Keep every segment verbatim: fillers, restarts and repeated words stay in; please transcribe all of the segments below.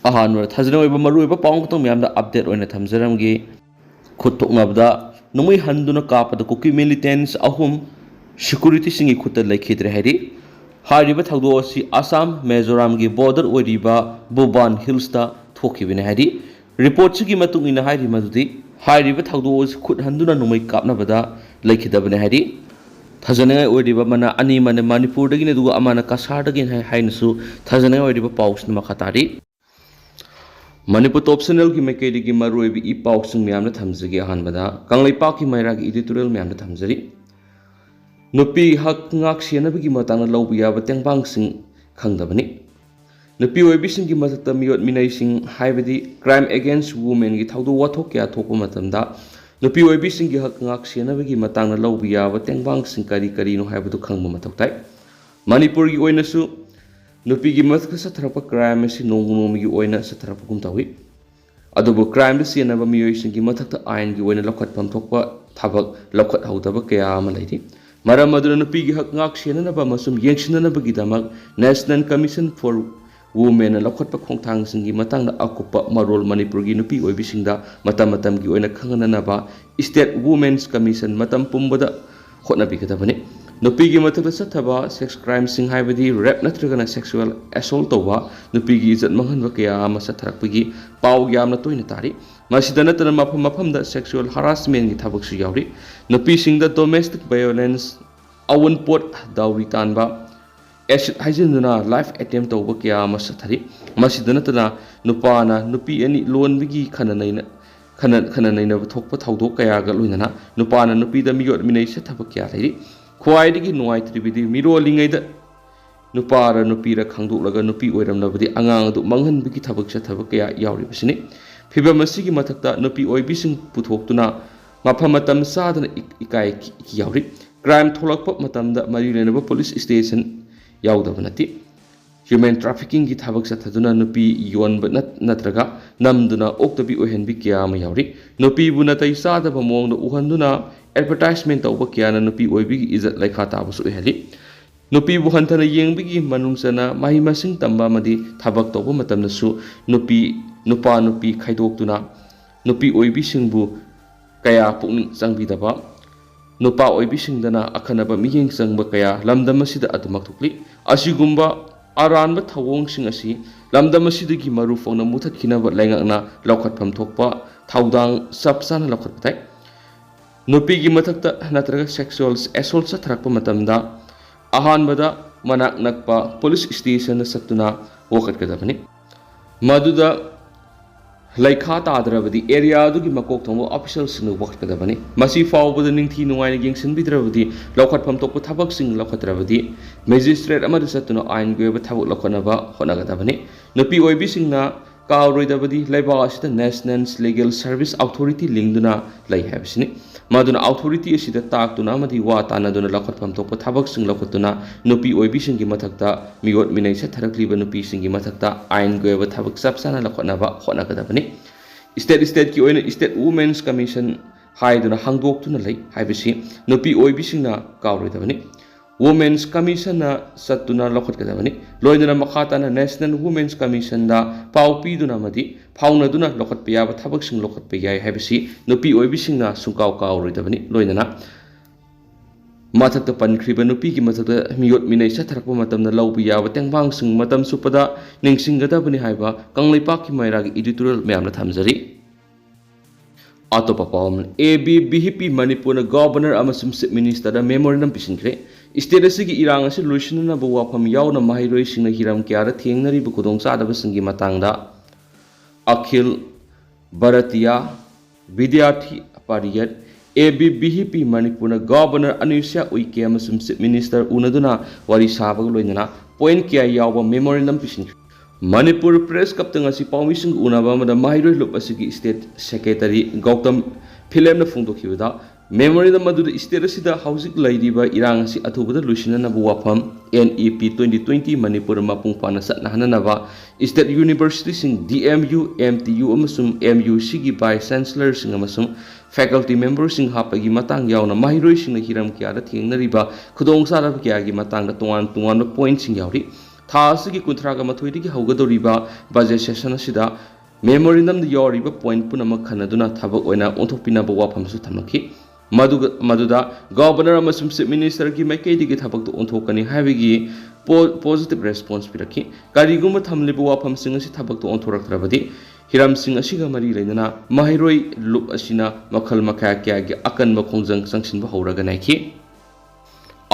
ꯑꯍꯥꯟꯕꯗ ꯊꯥꯖꯅꯤꯡꯉꯥꯏ ꯑꯣꯏꯕ ꯃꯔꯨꯑꯣꯏꯕ ꯄꯥꯎ ꯑꯃꯈꯛꯇꯪ ꯃꯌꯥꯝꯗ update ꯑꯣꯏꯅ ꯊꯝꯖꯔꯝꯒꯦ꯫ ꯈꯨꯠ ꯊꯣꯛꯅꯕꯗ ꯅꯣꯡꯃꯩ ꯍꯟꯗꯨꯅ ꯀꯥꯞꯄꯗ ꯀꯨꯀꯤ militants ꯑꯍꯨꯝ securityꯁꯤꯡꯒꯤ ꯈꯨꯠꯇ ꯂꯩꯈꯤꯗ꯭ꯔꯦ ꯍꯥꯏꯔꯤ꯫ ꯍꯥꯏꯔꯤꯕ ꯊꯧꯗꯣꯛ ꯑꯁꯤ ꯑꯁꯥꯝ ꯃꯤꯖꯣꯔꯥꯝꯒꯤ border ꯑꯣꯏꯔꯤꯕ ꯕꯨꯕꯥꯟ Hillsꯇ ꯊꯣꯛꯈꯤꯕꯅꯤ ꯍꯥꯏꯔꯤ꯫ Reportꯁꯤꯒꯤ ꯃꯇꯨꯡ ꯏꯟꯅ ꯍꯥꯏꯔꯤ ꯃꯗꯨꯗꯤ ꯍꯥꯏꯔꯤꯕ ꯊꯧꯗꯣꯛ ꯑꯁꯤ ꯈꯨꯠ ꯍꯟꯗꯨꯅ ꯅꯣꯡꯃꯩ ꯀꯥꯞꯅꯕꯗ ꯂꯩꯈꯤꯗꯕꯅꯤ ꯍꯥꯏꯔꯤ꯫ ꯊꯥꯖꯅꯤꯡꯉꯥꯏ ꯑꯣꯏꯔꯤꯕ ꯑꯃꯅ ꯑꯅꯤ ꯑꯃꯅ ꯃꯅꯤꯄꯨꯔꯗꯒꯤꯅꯤ, ꯑꯗꯨꯒ ꯑꯃꯅ ꯀꯁꯥꯔꯗꯒꯤꯅꯤ ꯍꯥꯏ-, ꯍꯥꯏꯅꯁꯨ ꯊꯥꯖꯅꯤꯡꯉꯥꯏ ꯑꯣꯏꯔꯤꯕ ꯄꯥꯎꯁꯤꯅ ꯃꯈꯥ ꯇꯥꯔꯤ꯫ ꯃꯅꯤꯄꯨꯔ Top Channelꯒꯤ ꯃꯥꯏꯀꯩꯗꯒꯤ ꯃꯔꯨꯑꯣꯏꯕ ꯏ ꯄꯥꯎꯁꯤꯡ ꯃꯌꯥꯝꯗ ꯊꯝꯖꯒꯦ꯫ ꯑꯍꯥꯟꯕꯗ ꯀꯪꯂꯩꯄꯥꯛꯀꯤ ꯃꯩꯔꯥꯒꯤ editorial ꯃꯌꯥꯝꯗ ꯊꯝꯖꯔꯤ꯫ ꯅꯨꯄꯤ ꯍꯛ ꯉꯥꯛ ꯁꯦꯟꯅꯕꯒꯤ ꯃꯇꯥꯡꯗ ꯂꯧꯕ ꯌꯥꯕ ꯇꯦꯡꯕꯥꯡꯁꯤꯡ ꯈꯪꯗꯕꯅꯤ꯫ ꯅꯨꯄꯤ ꯑꯣꯏꯕꯤꯁꯤꯡꯒꯤ ꯃꯊꯛꯇ ꯃꯤꯑꯣꯠ ꯃꯤꯅꯩꯁꯤꯡ ꯍꯥꯏꯕꯗꯤ crime against womenꯒꯤ ꯊꯧꯗꯣꯛ ꯋꯥꯊꯣꯛ ꯀꯌꯥ ꯊꯣꯛꯄ ꯃꯇꯝꯗ ꯅꯨꯄꯤ ꯑꯣꯏꯕꯤꯁꯤꯡꯒꯤ ꯍꯛ ꯉꯥꯛ ꯁꯦꯟꯅꯕꯒꯤ ꯃꯇꯥꯡꯗ ꯂꯧꯕ ꯌꯥꯕ ꯇꯦꯡꯕꯥꯡꯁꯤꯡ ꯀꯔꯤ ꯀꯔꯤꯅꯣ ꯍꯥꯏꯕꯗꯨ ꯈꯪꯕ ꯃꯊꯧ ꯇꯥꯏ꯫ ꯃꯅꯤꯄꯨꯔꯒꯤ ꯑꯣꯏꯅꯁꯨ ꯅꯨꯄꯤꯒꯤ ꯃꯊꯛꯇ ꯆꯠꯊꯔꯛꯄ crime ꯑꯁꯤ ꯅꯣꯡꯃ ꯅꯣꯡꯃꯒꯤ ꯑꯣꯏꯅ ꯆꯠꯊꯔꯛꯄꯒꯨꯝ ꯇꯧꯏ꯫ ꯑꯗꯨꯕꯨ crimeꯗ ꯆꯦꯟꯅꯕ ꯃꯤꯑꯣꯏꯁꯤꯡꯒꯤ ꯃꯊꯛꯇ ꯑꯥꯏꯟꯒꯤ ꯑꯣꯏꯅ ꯂꯧꯈꯠꯐꯝ ꯊꯣꯛꯄ ꯊꯕꯛ ꯂꯧꯈꯠꯍꯧꯗꯕ ꯀꯌꯥ ꯑꯃ ꯂꯩꯔꯤ꯫ ꯃꯔꯝ ꯑꯗꯨꯅ ꯅꯨꯄꯤꯒꯤ ꯍꯛ ꯉꯥꯛ ꯁꯦꯟꯅꯅꯕ ꯑꯃꯁꯨꯡ ꯌꯦꯡꯁꯤꯟꯅꯅꯕꯒꯤꯗꯃꯛ National Commission for Womenꯅ ꯂꯧꯈꯠꯄ ꯈꯣꯡꯊꯥꯡꯁꯤꯡꯒꯤ ꯃꯇꯥꯡꯗ ꯑꯀꯨꯞꯄ ꯃꯔꯣꯜ ꯃꯅꯤꯄꯨꯔꯒꯤ ꯅꯨꯄꯤ ꯑꯣꯏꯕꯤꯁꯤꯡꯗ ꯃꯇꯝ ꯃꯇꯝꯒꯤ ꯑꯣꯏꯅ ꯈꯪꯍꯟꯅꯅꯕ State Women's Commission ꯃꯇꯝ ꯄꯨꯝꯕꯗ ꯍꯣꯠꯅꯕꯤꯒꯗꯕꯅꯤ꯫ ꯅꯨꯄꯤꯒꯤ ꯃꯊꯛꯇ ꯆꯠꯊꯕ sex crimeꯁꯤꯡ ꯍꯥꯏꯕꯗꯤ rape ꯅꯠꯇ꯭ꯔꯒꯅ sexual assault ꯇꯧꯕ, ꯅꯨꯄꯤꯒꯤ ꯏꯖꯠ ꯃꯥꯡꯍꯟꯕ ꯀꯌꯥ ꯑꯃ ꯆꯠꯊꯔꯛꯄꯒꯤ ꯄꯥꯎ ꯌꯥꯝꯅ ꯇꯣꯏꯅ ꯇꯥꯔꯤ꯫ ꯃꯁꯤꯗ ꯅꯠꯇꯅ ꯃꯐꯝ ꯃꯐꯝꯗ sexual harassmentꯀꯤ ꯊꯕꯛꯁꯨ ꯌꯥꯎꯔꯤ꯫ ꯅꯨꯄꯤꯁꯤꯡꯗ domestic violence, ꯑꯋꯨꯟꯄꯣꯠ, dowry ꯇꯥꯟꯕ, acid ꯍꯩꯖꯤꯟꯗꯨꯅ life attempt ꯇꯧꯕ ꯀꯌꯥ ꯑꯃ ꯆꯠꯊꯔꯤ꯫ ꯃꯁꯤꯗ ꯅꯠꯇꯅ ꯅꯨꯄꯥꯅ ꯅꯨꯄꯤ ꯑꯅꯤ ꯂꯣꯟꯕꯒꯤ ꯈꯟꯅ ꯅꯩꯅ-, ꯈꯟꯅ-, ꯈꯟꯅ ꯅꯩꯅꯕ ꯊꯣꯛꯄ ꯊꯧꯗꯣꯛ ꯀꯌꯥꯒ ꯂꯣꯏꯅꯅ ꯅꯨꯄꯥꯅ ꯅꯨꯄꯤꯗ ꯃꯤꯑꯣꯠ ꯃꯤꯅꯩ ꯆꯠꯊꯕ ꯀꯌꯥ ꯂꯩꯔꯤ꯫ ꯈ꯭ꯋꯥꯏꯗꯒꯤ ꯅꯨꯡꯉꯥꯏꯇ꯭ꯔꯤꯕꯗꯤ ꯃꯤꯔꯣꯜꯂꯤꯉꯩꯗ ꯅꯨꯄꯥꯔ ꯅꯨꯄꯤꯔ ꯈꯪꯗꯣꯛꯂꯒ ꯅꯨꯄꯤ ꯑꯣꯏꯔꯝꯂꯕꯗꯤ ꯑꯉꯥꯡ ꯑꯗꯨ ꯃꯥꯡꯍꯟꯕꯒꯤ ꯊꯕꯛ ꯆꯠꯊꯕ ꯀꯌꯥ ꯌꯥꯎꯔꯤꯕꯁꯤꯅꯤ꯫ ꯐꯤꯚꯝ ꯑꯁꯤꯒꯤ ꯃꯊꯛꯇ ꯅꯨꯄꯤ ꯑꯣꯏꯕꯤꯁꯤꯡ ꯄꯨꯊꯣꯛꯇꯨꯅ ꯃꯐꯝ ꯃꯇꯝ ꯆꯥꯗꯅ ꯏ-, ꯏꯀꯥꯏ ꯈꯤ-, ꯌꯥꯎꯔꯤ꯫ Crime ꯊꯣꯛꯂꯛꯄ ꯃꯇꯝꯗ ꯃꯔꯤ ꯂꯩꯅꯕ police station ꯌꯥꯎꯗꯕ ꯅꯠꯇꯦ꯫ Human traffickingꯒꯤ ꯊꯕꯛ ꯆꯠꯊꯗꯨꯅ ꯅꯨꯄꯤ ꯌꯣꯟꯕ ꯅꯠ-, ꯅꯠꯇ꯭ꯔꯒ ꯅꯝꯗꯨꯅ ꯑꯣꯛꯇꯕꯤ ꯑꯣꯏꯍꯟꯕꯤ ꯀꯌꯥ ꯑꯃ ꯌꯥꯎꯔꯤ꯫ ꯅꯨꯄꯤꯕꯨ ꯅꯥꯇꯩ ꯆꯥꯗꯕ ꯃꯑꯣꯡꯗ ꯎꯍꯟꯗꯨꯅ advertisement ꯇꯧꯕ ꯀꯌꯥꯅ ꯅꯨꯄꯤ ꯑꯣꯏꯕꯤꯒꯤ ꯏꯖꯠ ꯂꯩꯈꯥ ꯇꯥꯕꯁꯨ ꯑꯣꯏꯍꯜꯂꯤ꯫ ꯅꯨꯄꯤꯕꯨ ꯍꯟꯊꯅ ꯌꯦꯡꯕꯒꯤ ꯃꯅꯨꯡ ꯆꯟꯅ ꯃꯍꯩ ꯃꯁꯤꯡ ꯇꯝꯕ ꯑꯃꯗꯤ ꯊꯕꯛ ꯇꯧꯕ ꯃꯇꯝꯗꯁꯨ ꯅꯨꯄꯤ, ꯅꯨꯄꯥ ꯅꯨꯄꯤ ꯈꯥꯏꯗꯣꯛꯇꯨꯅ ꯅꯨꯄꯤ ꯑꯣꯏꯕꯤꯁꯤꯡꯕꯨ ꯀꯌꯥ ꯄꯨꯛꯅꯤꯡ ꯆꯪꯕꯤꯗꯕ, ꯅꯨꯄꯥ ꯑꯣꯏꯕꯤꯁꯤꯡꯗꯅ ꯑꯈꯟꯅꯕ ꯃꯤꯠꯌꯦꯡ ꯆꯪꯕ ꯀꯌꯥ ꯂꯝꯗꯝ ꯑꯁꯤꯗ ꯑꯗꯨꯃꯛ ꯊꯣꯛꯂꯤ꯫ ꯑꯁꯤꯒꯨꯝꯕ ꯑꯔꯥꯟꯕ ꯊꯧꯑꯣꯡꯁꯤꯡ ꯑꯁꯤ ꯂꯝꯗꯝ ꯑꯁꯤꯗꯒꯤ ꯃꯔꯨ ꯐꯥꯎꯅ ꯃꯨꯊꯠꯈꯤꯅꯕ ꯂꯩꯉꯥꯛꯅ ꯂꯧꯈꯠꯐꯝ ꯊꯣꯛꯄ ꯊꯧꯗꯥꯡ ꯆꯞ ꯆꯥꯅ ꯂꯧꯈꯠꯄ ꯇꯥꯏ꯫ ꯅꯨꯄꯤꯒꯤ ꯃꯊꯛꯇ ꯅꯠꯇ꯭ꯔꯒ sexual assault ꯆꯠꯊꯔꯛꯄ ꯃꯇꯝꯗ ꯑꯍꯥꯟꯕꯗ ꯃꯅꯥꯛ ꯅꯛꯄ ꯄꯨꯂꯤꯁ ꯁ꯭ꯇꯦꯁꯟꯗ ꯆꯠꯇꯨꯅ ꯋꯥꯀꯠꯀꯗꯕꯅꯤ꯫ ꯃꯗꯨꯗ ꯂꯩꯈꯥ ꯇꯥꯗ꯭ꯔꯕꯗꯤ ꯑꯦꯔꯤꯌꯥ ꯑꯗꯨꯒꯤ ꯃꯀꯣꯛ ꯊꯣꯡꯕ ꯑꯣꯐꯤꯁꯤꯌꯦꯜꯁꯤꯡꯅ ꯋꯥꯀꯠꯀꯗꯕꯅꯤ꯫ ꯃꯁꯤ ꯐꯥꯎꯕꯗ ꯅꯤꯡꯊꯤ ꯅꯨꯡꯉꯥꯏꯅ ꯌꯦꯡꯁꯤꯟꯕꯤꯗ꯭ꯔꯕꯗꯤ, ꯂꯧꯈꯠꯐꯝ ꯊꯣꯛꯄ ꯊꯕꯛꯁꯤꯡ ꯂꯧꯈꯠꯇ꯭ꯔꯕꯗꯤ, ꯃꯦꯖꯤꯁꯇ꯭ꯔꯦꯠ ꯑꯃꯗ ꯆꯠꯇꯨꯅ ꯑꯥꯏꯟꯒꯤ ꯑꯣꯏꯕ ꯊꯕꯛ ꯂꯧꯈꯠꯅꯕ ꯍꯣꯠꯅꯒꯗꯕꯅꯤ꯫ ꯅꯨꯄꯤ ꯑꯣꯏꯕꯤꯁꯤꯡꯅ ꯀꯥꯎꯔꯣꯏꯗꯕꯗꯤ ꯂꯩꯕꯥꯛ ꯑꯁꯤꯗ National Legal Service Authority ꯂꯤꯡꯗꯨꯅ ꯂꯩ ꯍꯥꯏꯕꯁꯤꯅꯤ꯫ ꯃꯗꯨꯅ ꯑꯣꯊꯣꯔꯤꯇꯤ ꯑꯁꯤꯗ ꯇꯥꯛꯇꯨꯅ ꯑꯃꯗꯤ ꯋꯥ ꯇꯥꯟꯅꯗꯨꯅ ꯂꯧꯈꯠꯐꯝ ꯊꯣꯛꯄ ꯊꯕꯛꯁꯤꯡ ꯂꯧꯈꯠꯇꯨꯅ ꯅꯨꯄꯤ ꯑꯣꯏꯕꯤꯁꯤꯡꯒꯤ ꯃꯊꯛꯇ ꯃꯤꯑꯣꯠ ꯃꯤꯅꯩ ꯆꯠꯊꯔꯛꯂꯤꯕ ꯅꯨꯄꯤꯁꯤꯡꯒꯤ ꯃꯊꯛꯇ ꯑꯥꯏꯟꯒꯤ ꯑꯣꯏꯕ ꯊꯕꯛ ꯆꯞ ꯆꯥꯅ ꯂꯧꯈꯠꯅꯕ ꯍꯣꯠꯅꯒꯗꯕꯅꯤ꯫ ꯁ꯭ꯇꯦꯠ ꯁ꯭ꯇꯦꯠꯀꯤ ꯑꯣꯏꯅ State Women's Commission ꯍꯥꯏꯗꯨꯅ ꯍꯥꯡꯗꯣꯛꯇꯨꯅ ꯂꯩ ꯍꯥꯏꯕꯁꯤ ꯅꯨꯄꯤ ꯑꯣꯏꯕꯤꯁꯤꯡꯅ ꯀꯥꯎꯔꯣꯏꯗꯕꯅꯤ꯫ Women's Commissionꯅ ꯆꯠꯇꯨꯅ ꯂꯧꯈꯠꯀꯗꯕꯅꯤ꯫ ꯂꯣꯏꯅꯅ ꯃꯈꯥ ꯇꯥꯅ National Women's Commissionꯗ ꯄꯥꯎ ꯄꯤꯗꯨꯅ ꯑꯃꯗꯤ ꯐꯥꯎꯅꯗꯨꯅ ꯂꯧꯈꯠꯄ ꯌꯥꯕ ꯊꯕꯛꯁꯤꯡ ꯂꯧꯈꯠꯄ ꯌꯥꯏ ꯍꯥꯏꯕꯁꯤ ꯅꯨꯄꯤ ꯑꯣꯏꯕꯤꯁꯤꯡꯅ ꯁꯨꯡꯀꯥꯎ ꯀꯥꯎꯔꯣꯏꯗꯕꯅꯤ꯫ ꯂꯣꯏꯅꯅ ꯃꯊꯛꯇ ꯄꯟꯈ꯭ꯔꯤꯕ ꯅꯨꯄꯤꯒꯤ ꯃꯊꯛꯇ ꯃꯤꯑꯣꯠ ꯃꯤꯅꯩ ꯆꯠꯊꯔꯛꯄ ꯃꯇꯝꯗ ꯂꯧꯕ ꯌꯥꯕ ꯇꯦꯡꯕꯥꯡꯁꯤꯡ ꯃꯇꯝ ꯆꯨꯞꯄꯗ ꯅꯤꯡꯁꯤꯡꯒꯗꯕꯅꯤ ꯍꯥꯏꯕ ꯀꯪꯂꯩꯄꯥꯛꯀꯤ ꯃꯩꯔꯥꯒꯤ editorial ꯃꯌꯥꯝꯅ ꯊꯝꯖꯔꯤ꯫ ꯑꯇꯣꯞꯄ ꯄꯥꯎ ꯑꯃꯅ, ABVP ꯃꯅꯤꯄꯨꯔꯅ Governor ꯑꯃꯁꯨꯡ Chief Ministerꯗ memorandum ꯄꯤꯁꯤꯟꯈ꯭ꯔꯦ꯫ State ꯑꯁꯤꯒꯤ ꯏꯔꯥꯡ ꯑꯁꯤ ꯂꯣꯏꯁꯤꯟꯅꯅꯕ ꯋꯥꯐꯝ ꯌꯥꯎꯅ ꯃꯍꯩꯔꯣꯏꯁꯤꯡꯅ ꯍꯤꯔꯝ ꯀꯌꯥꯗ ꯊꯦꯡꯅꯔꯤꯕ ꯈꯨꯗꯣꯡꯆꯥꯗꯕꯁꯤꯡꯒꯤ ꯃꯇꯥꯡꯗ ꯑꯈꯤꯜ ꯚꯥꯔꯇꯤꯌꯥ ꯕꯤꯗ꯭ꯌꯥꯔꯊꯤ ꯄꯔꯤꯌꯠ, ABVP ꯃꯅꯤꯄꯨꯔꯅ Governor ꯑꯅꯨꯁ꯭ꯌꯥ ꯎꯏꯀꯦ ꯑꯃꯁꯨꯡ Chief Minister ꯎꯅꯗꯨꯅ ꯋꯥꯔꯤ ꯁꯥꯕꯒ ꯂꯣꯏꯅꯅ point ꯀꯌꯥ ꯌꯥꯎꯕ memorandum ꯄꯤꯁꯤꯟꯈ꯭ꯔꯦ꯫ ꯃꯅꯤꯄꯨꯔ Press Clubꯇ ꯉꯁꯤ ꯄꯥꯎꯃꯤꯁꯤꯡꯒ ꯎꯅꯕ ꯑꯃꯗ ꯃꯍꯩꯔꯣꯏ ꯂꯨꯞ ꯑꯁꯤꯒꯤ State Secretary ꯒꯧꯇꯝ ꯐꯤꯂꯦꯝꯅ ꯐꯣꯡꯗꯣꯛꯈꯤꯕꯗ, memorandum ꯑꯗꯨꯗ state ꯑꯁꯤꯗ ꯍꯧꯖꯤꯛ ꯂꯩꯔꯤꯕ ꯏꯔꯥꯡ ꯑꯁꯤ ꯑꯊꯨꯕꯗ ꯂꯣꯏꯁꯤꯟꯅꯅꯕ ꯋꯥꯐꯝ, NEP twenty twenty ꯃꯅꯤꯄꯨꯔ ꯃꯄꯨꯡ ꯐꯥꯅ ꯆꯠꯅꯍꯟꯅꯅꯕ state universityꯁꯤꯡ, DMU, MTU ꯑꯃꯁꯨꯡ MUCꯒꯤ Vice Chancellorꯁꯤꯡ ꯑꯃꯁꯨꯡ faculty memberꯁꯤꯡ ꯍꯥꯞꯄꯒꯤ ꯃꯇꯥꯡ ꯌꯥꯎꯅ ꯃꯍꯩꯔꯣꯏꯁꯤꯡꯅ ꯍꯤꯔꯝ ꯀꯌꯥꯗ ꯊꯦꯡꯅꯔꯤꯕ ꯈꯨꯗꯣꯡꯆꯥꯗꯕ ꯀꯌꯥꯒꯤ ꯃꯇꯥꯡꯗ ꯇꯣꯉꯥꯟ ꯇꯣꯉꯥꯟꯕ pointꯁꯤꯡ ꯌꯥꯎꯔꯤ꯫ ꯊꯥ ꯑꯁꯤꯒꯤ ꯀꯨꯟꯊ꯭ꯔꯥꯒ ꯃꯥꯊꯣꯏꯗꯒꯤ ꯍꯧꯒꯗꯧꯔꯤꯕ budget session ꯑꯁꯤꯗ memorandumꯗ ꯌꯥꯎꯔꯤꯕ point ꯄꯨꯝꯅꯃꯛ ꯈꯟꯅꯗꯨꯅ ꯊꯕꯛ ꯑꯣꯏꯅ ꯑꯣꯟꯊꯣꯛꯄꯤꯅꯕ ꯋꯥꯐꯝꯁꯨ ꯊꯝꯂꯛꯈꯤ꯫ ꯃꯗꯨꯒ-, ꯃꯗꯨꯗ Governor ꯑꯃꯁꯨꯡ Chief Ministerꯒꯤ ꯃꯥꯏꯀꯩꯗꯒꯤ ꯊꯕꯛꯇꯨ ꯑꯣꯟꯊꯣꯛꯀꯅꯤ ꯍꯥꯏꯕꯒꯤ po-, positive response ꯄꯤꯔꯛꯈꯤ꯫ ꯀꯔꯤꯒꯨꯝꯕ ꯊꯝꯂꯤꯕ ꯋꯥꯐꯝꯁꯤꯡ ꯑꯁꯤ ꯊꯕꯛꯇ ꯑꯣꯟꯊꯣꯔꯛꯇ꯭ꯔꯕꯗꯤ, ꯍꯤꯔꯝꯁꯤꯡ ꯑꯁꯤꯒ ꯃꯔꯤ ꯂꯩꯅꯅ ꯃꯍꯩꯔꯣꯏ ꯂꯨꯞ ꯑꯁꯤꯅ ꯃꯈꯜ ꯃꯈꯥ ꯀꯌꯥꯒꯤ ꯑꯀꯟꯕ ꯈꯣꯡꯖꯪ ꯆꯪꯁꯤꯟꯕ ꯍꯧꯔꯒꯅꯤ ꯍꯥꯏꯈꯤ꯫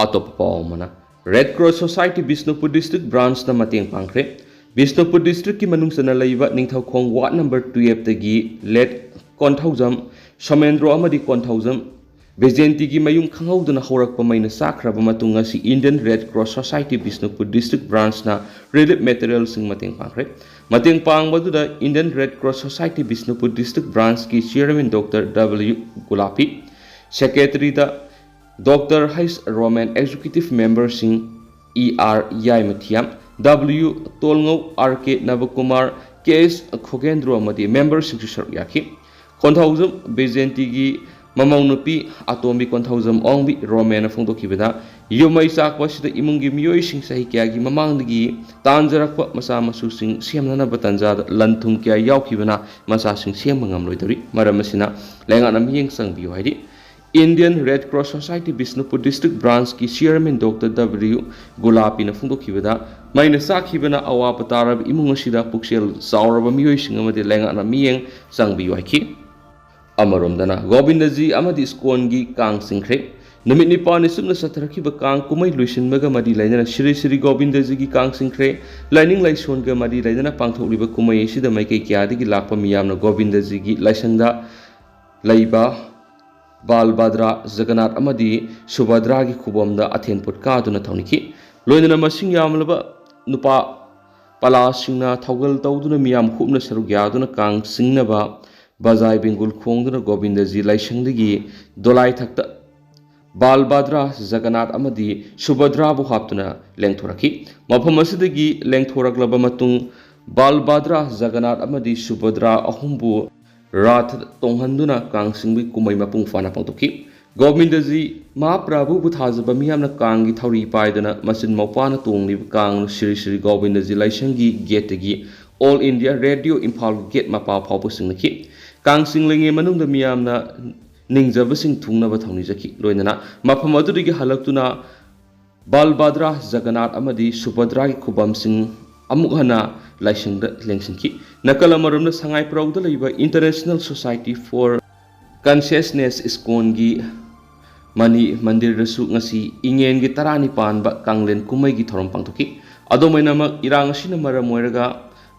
ꯑꯇꯣꯞꯄ ꯄꯥꯎ ꯑꯃꯅ, Red Cross Society Bishnupur district branchꯅ ꯃꯇꯦꯡ ꯄꯥꯡꯈ꯭ꯔꯦ꯫ ꯕꯤꯁꯅꯨꯄꯨꯔ districtꯀꯤ ꯃꯅꯨꯡ ꯆꯟꯅ ꯂꯩꯕ Ningthoukhong ward number twelveꯇꯒꯤ late Konthoujam Somendro ꯑꯃꯗꯤ ꯀꯣꯟꯊꯧꯖꯝ ꯕꯤꯖꯦꯟꯇꯤꯒꯤ ꯃꯌꯨꯝ ꯈꯪꯍꯧꯗꯅ ꯍꯧꯔꯛꯄ ꯃꯩꯅ ꯆꯥꯛꯈ꯭ꯔꯕ ꯃꯇꯨꯡ ꯉꯁꯤ Indian Red Cross Society Bishnupur district branchꯅ relief materialꯁꯤꯡ ꯃꯇꯦꯡ ꯄꯥꯡꯈ꯭ꯔꯦ꯫ ꯃꯇꯦꯡ ꯄꯥꯡꯕꯗꯨꯗ Indian Red Cross Society Bishnupur district branchꯀꯤ chairman Doctor W ꯒꯨꯂꯥꯄꯤ, secretaryꯗ Doctor H Roman, executive memberꯁꯤꯡ E R ꯌꯥꯏꯃꯊꯤꯌꯥꯝ, W ꯇꯣꯜꯉꯧ, R K ꯅꯕꯀꯨꯃꯥꯔ, K S ꯈꯣꯒꯦꯟꯗ꯭ꯔꯣ ꯑꯃꯗꯤ memberꯁꯤꯡꯁꯨ ꯁꯔꯨꯛ ꯌꯥꯈꯤ꯫ ꯀꯣꯟꯊꯧꯖꯝ ꯕꯤꯖꯦꯟꯇꯤꯒꯤ ꯃꯃꯧ ꯅꯨꯄꯤ ꯑꯇꯣꯝꯕꯤ ꯀꯣꯟꯊꯧꯖꯝ ꯑꯣꯡꯕꯤ ꯔꯣꯃꯦꯟꯅ ꯐꯣꯡꯗꯣꯛꯈꯤꯕꯗ, ꯌꯨꯝ ꯃꯩ ꯆꯥꯛꯄ ꯑꯁꯤꯗ ꯏꯃꯨꯡꯒꯤ ꯃꯤꯑꯣꯏꯁꯤꯡ ꯆꯍꯤ ꯀꯌꯥꯒꯤ ꯃꯃꯥꯡꯗꯒꯤ ꯇꯥꯟꯖꯔꯛꯄ ꯃꯆꯥ ꯃꯁꯨꯁꯤꯡ ꯁꯦꯝꯅꯅꯕ ꯇꯥꯟꯖꯥꯗ ꯂꯟ ꯊꯨꯝ ꯀꯌꯥ ꯌꯥꯎꯈꯤꯕꯅ ꯃꯆꯥꯁꯤꯡ ꯁꯦꯝꯕ ꯉꯝꯂꯣꯏꯗꯧꯔꯤ꯫ ꯃꯔꯝ ꯑꯁꯤꯅ ꯂꯩꯉꯥꯛꯅ ꯃꯤꯠꯌꯦꯡ ꯆꯪꯕꯤꯌꯨ ꯍꯥꯏꯔꯤ꯫ Indian Red Cross Society Bishnupur district branchꯀꯤ chairman Doctor W ꯒꯨꯂꯥꯄꯤꯅ ꯐꯣꯡꯗꯣꯛꯈꯤꯕꯗ, ꯃꯩꯅ ꯆꯥꯛꯈꯤꯕꯅ ꯑꯋꯥꯕ ꯇꯥꯔꯕ ꯏꯃꯨꯡ ꯑꯁꯤꯗ ꯄꯨꯛꯆꯦꯜ ꯆꯥꯎꯔꯕ ꯃꯤꯑꯣꯏꯁꯤꯡ ꯑꯃꯗꯤ ꯂꯩꯉꯥꯛꯅ ꯃꯤꯠꯌꯦꯡ ꯆꯪꯕꯤꯌꯨ ꯍꯥꯏꯈꯤ꯫ ꯑꯃꯔꯣꯝꯗꯅ, ꯒꯣꯕꯤꯟꯗꯖꯤ ꯑꯃꯗꯤ ꯏꯁꯀꯣꯟꯒꯤ ꯀꯥꯡ ꯆꯤꯡꯈ꯭ꯔꯦ꯫ ꯅꯨꯃꯤꯠ ꯅꯤꯄꯥꯟꯅꯤ ꯆꯨꯞꯅ ꯆꯠꯊꯔꯛꯈꯤꯕ ꯀꯥꯡ ꯀꯨꯝꯍꯩ ꯂꯣꯏꯁꯤꯟꯕꯒ ꯃꯔꯤ ꯂꯩꯅꯅ ꯁ꯭ꯔꯤ ꯁ꯭ꯔꯤ ꯒꯣꯕꯤꯟꯗꯖꯤꯒꯤ ꯀꯥꯡ ꯆꯤꯡꯈ꯭ꯔꯦ꯫ ꯂꯥꯏꯅꯤꯡ ꯂꯥꯏꯁꯣꯟꯒ ꯃꯔꯤ ꯂꯩꯅꯅ ꯄꯥꯡꯊꯣꯛꯂꯤꯕ ꯀꯨꯝꯍꯩ ꯑꯁꯤꯗ ꯃꯥꯏꯀꯩ ꯀꯌꯥꯗꯒꯤ ꯂꯥꯛꯄ ꯃꯤꯌꯥꯝꯅ ꯒꯣꯕꯤꯟꯗꯖꯤꯒꯤ ꯂꯥꯏꯁꯪꯗ ꯂꯩꯕ ꯕꯥꯜꯕꯗ꯭ꯔ, ꯖꯒꯅꯥꯊ ꯑꯃꯗꯤ ꯁꯨꯚꯗ꯭ꯔꯥꯒꯤ ꯈꯨꯕꯝꯗ ꯑꯊꯦꯟ ꯄꯣꯠ ꯀꯥꯗꯨꯅ ꯊꯧꯅꯤꯈꯤ꯫ ꯂꯣꯏꯅꯅ ꯃꯁꯤꯡ ꯌꯥꯝꯂꯕ ꯅꯨꯄꯥ ꯄꯂꯥꯁꯤꯡꯅ ꯊꯧꯒꯜ ꯇꯧꯗꯨꯅ ꯃꯤꯌꯥꯝ ꯍꯨꯞꯅ ꯁꯔꯨꯛ ꯌꯥꯗꯨꯅ ꯀꯥꯡ ꯆꯤꯡꯅꯕ ꯕꯖꯥꯏ ꯕꯦꯡꯒꯨꯜ ꯈꯣꯡꯗꯨꯅ ꯒꯣꯕꯤꯟꯗꯖꯤ ꯂꯥꯏꯁꯪꯗꯒꯤ ꯗꯣꯂꯥꯏꯊꯛꯇ ꯕꯥꯜꯕꯗ꯭ꯔ, ꯖꯒꯅꯥꯊ ꯑꯃꯗꯤ ꯁꯨꯚꯗ꯭ꯔꯥꯕꯨ ꯍꯥꯞꯇꯨꯅ ꯂꯦꯡꯊꯣꯔꯛꯈꯤ꯫ ꯃꯐꯝ ꯑꯁꯤꯗꯒꯤ ꯂꯦꯡꯊꯣꯔꯛꯂꯕ ꯃꯇꯨꯡ ꯕꯥꯜꯕꯗ꯭ꯔ, ꯖꯒꯅꯥꯊ ꯑꯃꯗꯤ ꯁꯨꯚꯗ꯭ꯔꯥ ꯑꯍꯨꯝꯕꯨ ꯔꯥꯊ ꯇꯣꯡꯍꯟꯗꯨꯅ ꯀꯥꯡ ꯆꯤꯡꯕꯒꯤ ꯀꯨꯝꯍꯩ ꯃꯄꯨꯡ ꯐꯥꯅ ꯄꯥꯡꯊꯣꯛꯈꯤ꯫ ꯒꯣꯕꯤꯟꯗꯖꯤ ꯃꯍꯥꯄ꯭ꯔꯚꯨꯕꯨ ꯊꯥꯖꯕ ꯃꯤꯌꯥꯝꯅ ꯀꯥꯡꯒꯤ ꯊꯧꯔꯤ ꯄꯥꯏꯗꯨꯅ ꯃꯆꯤꯟ ꯃꯧꯄꯥꯅ ꯇꯣꯡꯂꯤꯕ ꯀꯥꯡ ꯁ꯭ꯔꯤ ꯁ꯭ꯔꯤ ꯒꯣꯕꯤꯟꯗꯖꯤ ꯂꯥꯏꯁꯪꯒꯤ ꯒꯦꯠꯇꯒꯤ ꯑꯣꯜ ꯏꯟꯗꯤꯌꯥ ꯔꯦꯗꯤꯑꯣ ꯏꯝꯐꯥꯜꯒꯤ ꯒꯦꯠ ꯃꯄꯥ ꯐꯥꯎꯕ ꯆꯤꯡꯅꯈꯤ꯫ ꯀꯥꯡ ꯆꯤꯡꯂꯤꯉꯩ ꯃꯅꯨꯡꯗ ꯃꯤꯌꯥꯝꯅ ꯅꯤꯡꯖꯕꯁꯤꯡ ꯊꯨꯡꯅꯕ ꯊꯧꯅꯤꯖꯈꯤ꯫ ꯂꯣꯏꯅꯅ ꯃꯐꯝ ꯑꯗꯨꯗꯒꯤ ꯍꯜꯂꯛꯇꯨꯅ ꯕꯥꯜꯕꯥꯗ꯭ꯔꯥ, ꯖꯒꯅꯥꯊ ꯑꯃꯗꯤ ꯁꯨꯚꯗ꯭ꯔꯥꯒꯤ ꯈꯨꯕꯝꯁꯤꯡ ꯑꯃꯨꯛ ꯍꯟꯅ ꯂꯥꯏꯁꯪꯗ ꯂꯦꯡꯁꯤꯟꯈꯤ꯫ ꯅꯥꯀꯜ ꯑꯃꯔꯣꯝꯗ ꯁꯉꯥꯏ ꯄ꯭ꯔꯧꯗ ꯂꯩꯕ International Society for Consciousness ꯏꯁꯀꯣꯟꯒꯤ ꯃꯅꯤ ꯃꯟꯗꯤꯔꯗꯁꯨ ꯉꯁꯤ ꯏꯉꯦꯟꯒꯤ ꯇꯔꯥꯅꯤ ꯄꯥꯟꯕ ꯀꯥꯡꯂꯦꯟ ꯀꯨꯝꯍꯩꯒꯤ ꯊꯧꯔꯝ ꯄꯥꯡꯊꯣꯛꯈꯤ꯫ ꯑꯗꯨꯝ ꯑꯣꯏꯅꯃꯛ, ꯏꯔꯥꯡ ꯑꯁꯤꯅ ꯃꯔꯝ ꯑꯣꯏꯔꯒ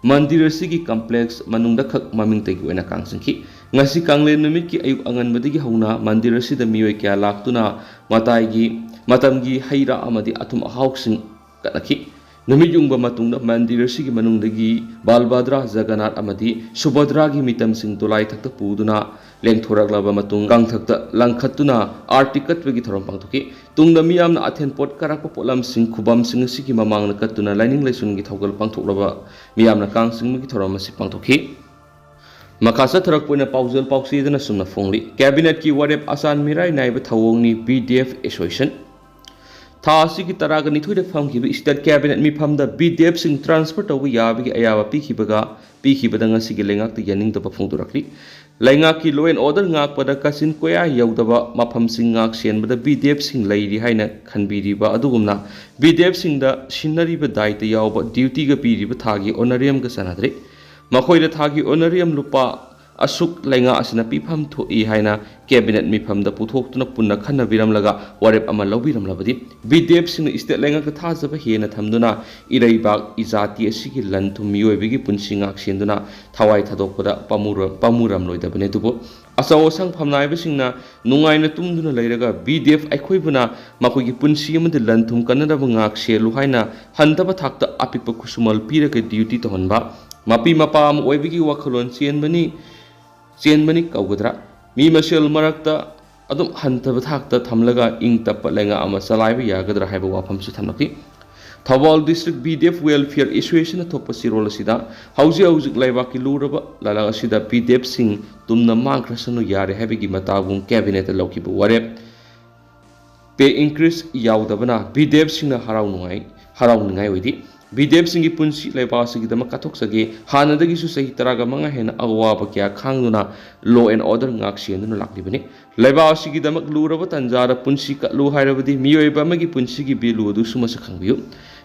ꯃꯟꯗꯤꯔ ꯑꯁꯤꯒꯤ ꯀꯝꯄ꯭ꯂꯦꯛꯁ ꯃꯅꯨꯡꯗ ꯈꯛ ꯃꯃꯤꯡꯇꯒꯤ ꯑꯣꯏꯅ ꯀꯥꯡ ꯆꯤꯡꯈꯤ꯫ ꯉꯁꯤ ꯀꯥꯡꯂꯦꯟ ꯅꯨꯃꯤꯠꯀꯤ ꯑꯌꯨꯛ ꯑꯉꯟꯕꯗꯒꯤ ꯍꯧꯅ ꯃꯟꯗꯤꯔ ꯑꯁꯤꯗ ꯃꯤꯑꯣꯏ ꯀꯌꯥ ꯂꯥꯛꯇꯨꯅ ꯃꯇꯥꯏꯒꯤ ꯃꯇꯝꯒꯤ ꯍꯩ ꯔꯥ ꯑꯃꯗꯤ ꯑꯊꯨꯝ ꯑꯍꯥꯎꯁꯤꯡ ꯀꯠꯅꯈꯤ꯫ ꯅꯨꯃꯤꯠ ꯌꯨꯡꯕ ꯃꯇꯨꯡꯗ ꯃꯟꯗꯤꯔ ꯑꯁꯤꯒꯤ ꯃꯅꯨꯡꯗꯒꯤ ꯕꯥꯜꯕꯥꯗ꯭ꯔꯥ, ꯖꯒꯅꯥꯊ ꯑꯃꯗꯤ ꯁꯨꯚꯗ꯭ꯔꯥꯒꯤ ꯃꯤꯇꯝꯁꯤꯡ ꯗꯣꯂꯥꯏꯊꯛꯇ ꯄꯨꯗꯨꯅ ꯂꯦꯡꯊꯣꯔꯛꯂꯕ ꯃꯇꯨꯡ, ꯀꯥꯡꯊꯛꯇ ꯂꯪꯈꯠꯇꯨꯅ ꯑꯥꯔꯇꯤ ꯀꯠꯄꯒꯤ ꯊꯧꯔꯝ ꯄꯥꯡꯊꯣꯛꯈꯤ꯫ ꯇꯨꯡꯗ ꯃꯤꯌꯥꯝꯅ ꯑꯊꯦꯟ ꯄꯣꯠ ꯀꯠꯂꯛꯄ ꯄꯣꯠꯂꯝꯁꯤꯡ ꯈꯨꯕꯝꯁꯤꯡ ꯑꯁꯤꯒꯤ ꯃꯃꯥꯡꯗ ꯀꯠꯇꯨꯅ ꯂꯥꯏꯅꯤꯡ ꯂꯥꯏꯁꯣꯟꯒꯤ ꯊꯧꯒꯜ ꯄꯥꯡꯊꯣꯛꯂꯕ ꯃꯤꯌꯥꯝꯅ ꯀꯥꯡ ꯆꯤꯡꯕꯒꯤ ꯊꯧꯔꯝ ꯑꯁꯤ ꯄꯥꯡꯊꯣꯛꯈꯤ꯫ ꯃꯈꯥ ꯆꯠꯊꯔꯛꯄ ꯑꯣꯏꯅ ꯄꯥꯎꯖꯦꯜ ꯄꯥꯎꯆꯦꯗꯅ ꯁꯨꯝꯅ ꯐꯣꯡꯂꯤ꯫ ꯀꯦꯕꯤꯅꯦꯠꯀꯤ ꯋꯥꯔꯦꯞ ꯑꯆꯥꯟ ꯃꯤꯔꯥꯏ ꯅꯥꯏꯕ ꯊꯧꯑꯣꯡꯅꯤ, ꯕꯤ ꯗꯤ ꯑꯦꯐ ꯑꯦꯁꯣꯁꯤꯌꯦꯁꯟ꯫ ꯊꯥ ꯑꯁꯤꯒꯤ ꯇꯔꯥꯒ ꯅꯤꯊꯣꯏꯗ ꯐꯝꯈꯤꯕ ꯏꯁꯇꯦꯠ ꯀꯦꯕꯤꯅꯦꯠ ꯃꯤꯐꯝꯗ ꯕꯤ ꯗꯤ ꯑꯦꯐꯁꯤꯡ ꯇ꯭ꯔꯥꯟꯁꯐꯔ ꯇꯧꯕ ꯌꯥꯕꯒꯤ ꯑꯌꯥꯕ ꯄꯤꯈꯤꯕꯒ, ꯄꯤꯈꯤꯕꯗ ꯉꯁꯤꯒꯤ ꯂꯩꯉꯥꯛꯇ ꯌꯥꯅꯤꯡꯗꯕ ꯐꯣꯡꯗꯣꯔꯛꯂꯤ꯫ ꯂꯩꯉꯥꯛꯀꯤ law and order ꯉꯥꯛꯄꯗ ꯀꯥꯆꯤꯟ ꯀꯣꯌꯥ ꯌꯧꯗꯕ ꯃꯐꯝꯁꯤꯡ ꯉꯥꯛ ꯁꯦꯟꯕꯗ ꯕꯤ ꯗꯤ ꯑꯦꯐꯁꯤꯡ ꯂꯩꯔꯤ ꯍꯥꯏꯅ ꯈꯟꯕꯤꯔꯤꯕ ꯑꯗꯨꯒꯨꯝꯅ, ꯕꯤ ꯗꯤ ꯑꯦꯐꯁꯤꯡꯗ ꯁꯤꯟꯅꯔꯤꯕ ꯗꯥꯏꯇ ꯌꯥꯎꯕ ꯗ꯭ꯌꯨꯇꯤꯒ ꯄꯤꯔꯤꯕ ꯊꯥꯒꯤ ꯑꯣꯅꯔꯤꯌꯝꯒ ꯆꯥꯟꯅꯗ꯭ꯔꯦ꯫ ꯃꯈꯣꯏꯗ ꯊꯥꯒꯤ ꯑꯣꯅꯔꯤꯌꯝ ꯂꯨꯄꯥ ꯑꯁꯨꯛ ꯂꯩꯉꯥꯛ ꯑꯁꯤꯅ ꯄꯤꯐꯝ ꯊꯣꯛꯏ ꯍꯥꯏꯅ ꯀꯦꯕꯤꯅꯦꯠ ꯃꯤꯐꯝꯗ ꯄꯨꯊꯣꯛꯇꯨꯅ ꯄꯨꯟꯅ ꯈꯟꯅꯕꯤꯔꯝꯂꯒ ꯋꯥꯔꯦꯞ ꯑꯃ ꯂꯧꯕꯤꯔꯝꯂꯕꯗꯤ, ꯕꯤ ꯗꯤ ꯑꯦꯐꯁꯤꯡꯅ ꯏꯁꯇꯦꯠ ꯂꯩꯉꯥꯛꯇ ꯊꯥꯖꯕ ꯍꯦꯟꯅ ꯊꯝꯗꯨꯅ ꯏꯔꯩꯕꯥꯛ, ꯏꯖꯥꯇꯤ ꯑꯁꯤꯒꯤ ꯂꯟ ꯊꯨꯝ, ꯃꯤꯑꯣꯏꯕꯒꯤ ꯄꯨꯟꯁꯤ ꯉꯥꯛ ꯁꯦꯟꯗꯨꯅ ꯊꯋꯥꯏ ꯊꯥꯗꯣꯛꯄꯗ ꯄꯥꯝꯃꯨꯔ-, ꯄꯥꯝꯃꯨꯔꯝꯂꯣꯏꯗꯕꯅꯤ꯫ ꯑꯗꯨꯕꯨ ꯑꯆꯧ ꯑꯁꯥꯡ ꯐꯝꯅꯥꯏꯕꯁꯤꯡꯅ ꯅꯨꯡꯉꯥꯏꯅ ꯇꯨꯝꯗꯨꯅ ꯂꯩꯔꯒ ꯕꯤ ꯗꯤ ꯑꯦꯐ ꯑꯩꯈꯣꯏꯕꯨꯅ ꯃꯈꯣꯏꯒꯤ ꯄꯨꯟꯁꯤ ꯑꯃꯗꯤ ꯂꯟ ꯊꯨꯝ ꯀꯟꯅꯅꯕ ꯉꯥꯛ ꯁꯦꯜꯂꯨ ꯍꯥꯏꯅ ꯍꯟꯊꯕ ꯊꯥꯛꯇ ꯑꯄꯤꯛꯄ ꯈꯨꯠꯁꯨꯃꯜ ꯄꯤꯔꯒ ꯗ꯭ꯌꯨꯇꯤ ꯇꯧꯍꯟꯕ, ꯃꯄꯤ ꯃꯄꯥ ꯑꯃ ꯑꯣꯏꯕꯒꯤ ꯋꯥꯈꯜꯂꯣꯟ ꯆꯦꯟꯕꯅꯤ, ꯆꯦꯟꯕꯅꯤ ꯀꯧꯒꯗ꯭ꯔꯥ? ꯃꯤ ꯃꯁꯦꯜ ꯃꯔꯛꯇ ꯑꯗꯨꯝ ꯍꯟꯊꯕ ꯊꯥꯛꯇ ꯊꯝꯂꯒ ꯏꯪ ꯇꯞꯄ ꯂꯩꯉꯥꯛ ꯑꯃ ꯆꯂꯥꯏꯕ ꯌꯥꯒꯗ꯭ꯔꯥ ꯍꯥꯏꯕ ꯋꯥꯐꯝꯁꯨ ꯊꯝꯂꯛꯈꯤ꯫ Thoubal district B D F welfare ꯑꯦꯁꯣꯁꯤꯌꯦꯁꯟꯅ ꯊꯣꯛꯄ ꯆꯦꯔꯣꯜ ꯑꯁꯤꯗ ꯍꯧꯖꯤꯛ ꯍꯧꯖꯤꯛ ꯂꯩꯕꯥꯛꯀꯤ ꯂꯨꯔꯕ ꯂꯥꯏꯂꯥꯛ ꯑꯁꯤꯗ ꯕꯤ ꯗꯤ ꯑꯦꯐꯁꯤꯡ ꯇꯨꯝꯅ ꯃꯥꯡꯈ꯭ꯔꯁꯅꯨ ꯌꯥꯔꯦ ꯍꯥꯏꯕꯒꯤ ꯃꯇꯥꯒꯨꯝ ꯀꯦꯕꯤꯅꯦꯠꯇ ꯂꯧꯈꯤꯕ ꯋꯥꯔꯦꯞ꯫ ꯄꯦ ꯏꯟꯀ꯭ꯔꯤꯁ ꯌꯥꯎꯗꯕꯅ ꯕꯤ ꯗꯤ ꯑꯦꯐꯁꯤꯡꯅ ꯍꯔꯥꯎ ꯅꯨꯡꯉꯥꯏ ꯍꯔꯥꯎꯅꯤꯡꯉꯥꯏ ꯑꯣꯏꯗꯦ꯫ ꯕꯤ ꯗꯤ ꯑꯦꯐꯁꯤꯡꯒꯤ ꯄꯨꯟꯁꯤ ꯂꯩꯕꯥꯛ ꯑꯁꯤꯒꯤꯗꯃꯛ ꯀꯠꯊꯣꯛꯆꯒꯦ꯫ ꯍꯥꯟꯅꯗꯒꯤꯁꯨ ꯆꯍꯤ ꯇꯔꯥꯒ ꯃꯉꯥ ꯍꯦꯟꯅ ꯑꯋꯥꯕ ꯀꯌꯥ ꯈꯥꯡꯗꯨꯅ law and order ꯉꯥꯛ ꯁꯦꯟꯗꯨꯅ ꯂꯥꯛꯂꯤꯕꯅꯤ꯫ ꯂꯩꯕꯥꯛ ꯑꯁꯤꯒꯤꯗꯃꯛ ꯂꯨꯔꯕ ꯇꯥꯟꯖꯥꯗ ꯄꯨꯟꯁꯤ ꯀꯠꯂꯨ ꯍꯥꯏꯔꯕꯗꯤ ꯃꯤꯑꯣꯏꯕ ꯑꯃꯒꯤ ꯄꯨꯟꯁꯤꯒꯤ value ꯑꯗꯨꯁꯨ ꯃꯁꯛ ꯈꯪꯕꯤꯌꯨ꯫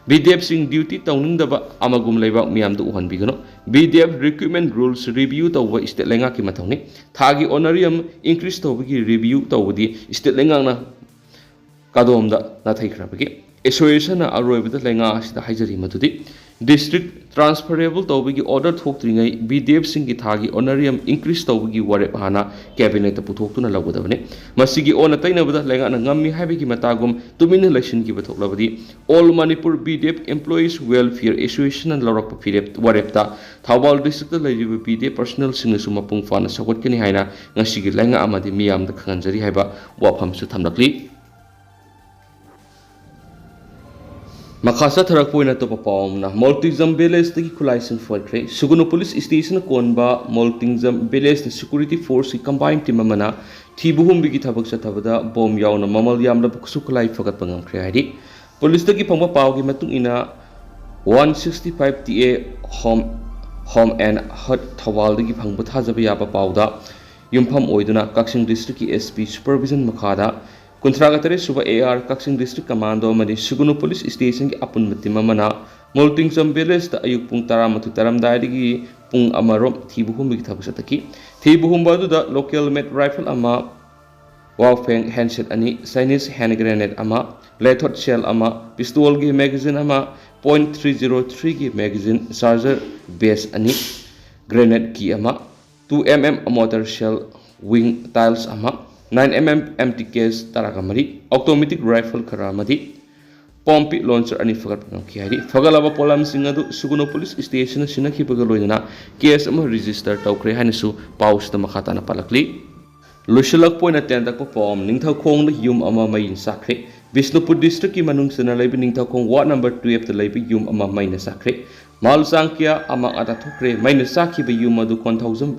ꯕꯤ ꯗꯤ ꯑꯦꯐꯁꯤꯡ duty ꯇꯧꯅꯤꯡꯗꯕ ꯑꯃꯒꯨꯝ ꯂꯩꯕꯥꯛ ꯃꯤꯌꯥꯝꯗ ꯎꯍꯟꯕꯤꯒꯅꯨ꯫ B D F recruitment rules review ꯇꯧꯕ state ꯂꯩꯉꯥꯛꯀꯤ ꯃꯊꯧꯅꯤ꯫ ꯊꯥꯒꯤ honorarium increase ꯇꯧꯕꯒꯤ review ꯇꯧꯕꯗꯤ state ꯂꯩꯉꯥꯛꯅ ꯀꯗꯣꯝꯗ ꯅꯥꯊꯩꯈ꯭ꯔꯕꯒꯦ? ꯑꯦꯁꯣꯁꯤꯌꯦꯁꯟꯅ ꯑꯔꯣꯏꯕꯗ ꯂꯩꯉꯥꯛ ꯑꯁꯤꯗ ꯍꯥꯏꯖꯔꯤ ꯃꯗꯨꯗꯤ district transferable ꯇꯧꯕꯒꯤ order ꯊꯣꯛꯇ꯭ꯔꯤꯉꯩ ꯕꯤ ꯗꯤ ꯑꯦꯐꯁꯤꯡꯒꯤ ꯊꯥꯒꯤ honorarium increase ꯇꯧꯕꯒꯤ ꯋꯥꯔꯦꯞ ꯍꯥꯟꯅ ꯀꯦꯕꯤꯅꯦꯠꯇ ꯄꯨꯊꯣꯛꯇꯨꯅ ꯂꯧꯒꯗꯕꯅꯤ꯫ ꯃꯁꯤꯒꯤ ꯑꯣꯟꯅ ꯇꯩꯅꯕꯗ ꯂꯩꯉꯥꯛꯅ ꯉꯝꯃꯤ ꯍꯥꯏꯕꯒꯤ ꯃꯇꯥꯒꯨꯝ ꯇꯨꯃꯤꯟꯅ ꯂꯩꯁꯤꯟꯈꯤꯕ ꯊꯣꯛꯂꯕꯗꯤ All Manipur B D F Employees Welfare Associationꯅ ꯂꯧꯔꯛꯄ ꯐꯤꯔꯦꯞ ꯋꯥꯔꯦꯞꯇ Thoubal districtꯇ ꯂꯩꯔꯤꯕ ꯕꯤ ꯗꯤ ꯑꯦꯐ personnelꯁꯤꯡꯅꯁꯨ ꯃꯄꯨꯡ ꯐꯥꯅ ꯁꯧꯒꯠꯀꯅꯤ ꯍꯥꯏꯅ ꯉꯁꯤꯒꯤ ꯂꯩꯉꯥꯛ ꯑꯃꯗꯤ ꯃꯤꯌꯥꯝꯗ ꯈꯪꯍꯟꯖꯔꯤ ꯍꯥꯏꯕ ꯋꯥꯐꯝꯁꯨ ꯊꯝꯂꯛꯂꯤ꯫ ꯃꯈꯥ ꯆꯠꯊꯔꯛꯄ ꯑꯣꯏꯅ ꯑꯇꯣꯞꯄ ꯄꯥꯎ ꯑꯃꯅ, ꯃꯣꯜꯇꯤꯡꯖꯝ villageꯇꯒꯤ ꯈꯨꯠꯂꯥꯏꯁꯤꯡ ꯐꯒꯠꯈ꯭ꯔꯦ꯫ ꯁꯨꯒꯨꯅꯨ police stationꯅ ꯀꯣꯟꯕ ꯃꯣꯜꯇꯤꯡꯖꯝ villageꯇ security forceꯀꯤ combined team ꯑꯃꯅ ꯊꯤꯕ ꯍꯨꯝꯕꯒꯤ ꯊꯕꯛ ꯆꯠꯊꯕꯗ bomb ꯌꯥꯎꯅ ꯃꯃꯜ ꯌꯥꯝꯂꯕ ꯈꯨꯠꯁꯨ ꯈꯨꯠꯂꯥꯏ ꯐꯒꯠꯄ ꯉꯝꯈ꯭ꯔꯦ ꯍꯥꯏꯔꯤ꯫ Policeꯇꯒꯤ ꯐꯪꯕ ꯄꯥꯎꯒꯤ ꯃꯇꯨꯡ ꯏꯟꯅ, one sixty five T A Home, Home and Hearth ꯊꯧꯕꯥꯜꯗꯒꯤ ꯐꯪꯕ ꯊꯥꯖꯕ ꯌꯥꯕ ꯄꯥꯎꯗ ꯌꯨꯝꯐꯝ ꯑꯣꯏꯗꯨꯅ ꯀꯛꯆꯤꯡ districtꯀꯤ S P supervision ꯃꯈꯥꯗ ꯀꯨꯟꯊ꯭ꯔꯥꯒ ꯇꯔꯦꯠ ꯁꯨꯕ A R Kakching district commando ꯑꯃꯗꯤ ꯁꯨꯒꯨꯅꯨ police stationꯒꯤ ꯑꯄꯨꯟꯕ team ꯑꯃꯅ ꯃꯣꯜꯇꯤꯡꯖꯝ villageꯇ ꯑꯌꯨꯛ ꯄꯨꯡ ꯇꯔꯥꯃꯥꯊꯣꯏ ꯇꯥꯔꯝꯗꯥꯏꯗꯒꯤ ꯄꯨꯡ ꯑꯃꯔꯣꯝ ꯊꯤꯕ ꯍꯨꯝꯕꯒꯤ ꯊꯕꯛ ꯆꯠꯊꯈꯤ꯫ ꯊꯤꯕ ꯍꯨꯝꯕ ꯑꯗꯨꯗ local made rifle ꯑꯃ, ꯋꯥꯎꯐꯦꯡ handset ꯑꯅꯤ, Chinese hand grenade ꯑꯃ, ꯂꯦꯊꯣꯠ shell ꯑꯃ, pistolꯒꯤ magazine ꯑꯃ, point three zero threeꯒꯤ magazine, charger base ꯑꯅꯤ, grenade key ꯑꯃ, two M M mortar shell, wing tiles ꯑꯃ, nine M M empty case ꯇꯔꯥꯒ ꯃꯔꯤ, automatic rifle ꯈꯔ ꯑꯃꯗꯤ ꯄꯣꯝꯄꯤ launcher ꯑꯅꯤ ꯐꯒꯠꯄ ꯉꯝꯈꯤ ꯍꯥꯏꯔꯤ꯫ ꯐꯒꯠꯂꯕ ꯄꯣꯠꯂꯝꯁꯤꯡ ꯑꯗꯨ ꯁꯨꯒꯨꯅꯨ police stationꯗ ꯁꯤꯟꯅꯈꯤꯕꯒ ꯂꯣꯏꯅꯅ case ꯑꯃ register ꯇꯧꯈ꯭ꯔꯦ ꯍꯥꯏꯅꯁꯨ ꯄꯥꯎꯁꯤꯗ ꯃꯈꯥ ꯇꯥꯅ ꯄꯥꯜꯂꯛꯂꯤ꯫ ꯂꯣꯏꯁꯤꯜꯂꯛꯄ ꯑꯣꯏꯅ ꯇꯦꯟꯇꯛꯄ ꯄꯥꯎ ꯑꯃ, ꯅꯤꯡꯊꯧꯈꯣꯡꯗ ꯌꯨꯝ ꯑꯃ ꯃꯩꯅ ꯆꯥꯛꯈ꯭ꯔꯦ꯫ ꯕꯤꯁꯅꯨꯄꯨꯔ ꯗꯤꯁꯇ꯭ꯔꯤꯛꯀꯤ ꯃꯅꯨꯡ ꯆꯟꯅ ꯂꯩꯕ ꯅꯤꯡꯊꯧꯈꯣꯡ ꯋꯥꯔꯗ ꯅꯝꯕꯔ ꯇꯨꯌꯦꯜꯐꯇ ꯂꯩꯕ ꯌꯨꯝ ꯑꯃ ꯃꯩꯅ ꯆꯥꯛꯈ꯭ꯔꯦ꯫ ꯃꯥꯜ ꯆꯥꯡ ꯀꯌꯥ ꯑꯃꯥꯡ ꯑꯇꯥ ꯊꯣꯛꯈ꯭ꯔꯦ꯫ ꯃꯩꯅ ꯆꯥꯛꯈꯤꯕ ꯌꯨꯝ ꯑꯗꯨ ꯀꯣꯟꯊꯧꯖꯝ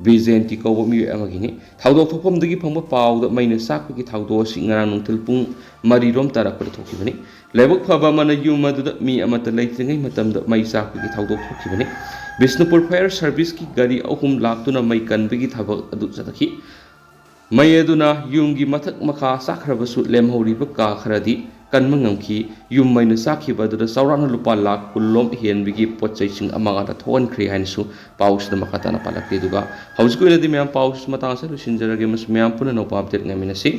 ꯕꯤꯖꯦꯟꯇꯤ ꯀꯧꯕ ꯃꯤꯑꯣꯏ ꯑꯃꯒꯤꯅꯤ꯫ ꯊꯧꯗꯣꯛ ꯊꯣꯛꯐꯝꯗꯒꯤ ꯐꯪꯕ ꯄꯥꯎꯗ ꯃꯩꯅ ꯆꯥꯛꯄꯒꯤ ꯊꯧꯗꯣꯛ ꯑꯁꯤ ꯉꯔꯥꯡ ꯅꯨꯡꯊꯤꯜ ꯄꯨꯡ ꯃꯔꯤꯔꯣꯝ ꯇꯥꯔꯛꯄꯗ ꯊꯣꯛꯈꯤꯕꯅꯤ꯫ ꯂꯥꯏꯕꯛ ꯐꯕ ꯑꯃꯅ ꯌꯨꯝ ꯑꯗꯨꯗ ꯃꯤ ꯑꯃꯠꯇ ꯂꯩꯇ꯭ꯔꯤꯉꯩ ꯃꯇꯝꯗ ꯃꯩ ꯆꯥꯛꯄꯒꯤ ꯊꯧꯗꯣꯛ ꯊꯣꯛꯈꯤꯕꯅꯤ꯫ ꯕꯤꯁꯅꯨꯄꯨꯔ ꯐꯥꯌꯔ ꯁꯔꯚꯤꯁꯀꯤ ꯒꯥꯔꯤ ꯑꯍꯨꯝ ꯂꯥꯛꯇꯨꯅ ꯃꯩ ꯀꯟꯕꯒꯤ ꯊꯕꯛ ꯑꯗꯨ ꯆꯠꯊꯈꯤ꯫ ꯃꯩ ꯑꯗꯨꯅ ꯌꯨꯝꯒꯤ ꯃꯊꯛ ꯃꯈꯥ ꯆꯥꯛꯈ꯭ꯔꯕꯁꯨ, ꯂꯦꯝꯍꯧꯔꯤꯕ ꯀꯥ ꯈꯔꯗꯤ ꯀꯟꯕ ꯉꯝꯈꯤ꯫ ꯌꯨꯝ ꯃꯩꯅ ꯆꯥꯛꯈꯤꯕ ꯑꯗꯨꯗ ꯆꯥꯎꯔꯥꯛꯅ ꯂꯨꯄꯥ ꯂꯥꯈ ꯀꯨꯟ ꯂꯣꯝ ꯍꯦꯟꯕꯒꯤ ꯄꯣꯠ ꯆꯩꯁꯤꯡ ꯑꯃꯥꯡ ꯑꯇꯥ ꯊꯣꯛꯍꯟꯈ꯭ꯔꯦ ꯍꯥꯏꯅꯁꯨ ꯄꯥꯎꯁꯤꯗ ꯃꯈꯥ ꯇꯥꯅ ꯄꯥꯜꯂꯛꯂꯤ꯫ ꯑꯗꯨꯒ ꯍꯧꯖꯤꯛꯀꯤ ꯑꯣꯏꯅꯗꯤ ꯃꯌꯥꯝ ꯄꯥꯎꯁꯤ ꯃꯇꯥꯡ ꯑꯁꯤꯗ ꯂꯣꯏꯁꯤꯟꯖꯔꯒꯦ꯫ ꯃꯁꯤ ꯃꯌꯥꯝ ꯄꯨꯟꯅ ꯑꯅꯧꯕ ꯑꯞꯗꯦꯠ ꯉꯥꯏꯃꯤꯟꯅꯁꯤ꯫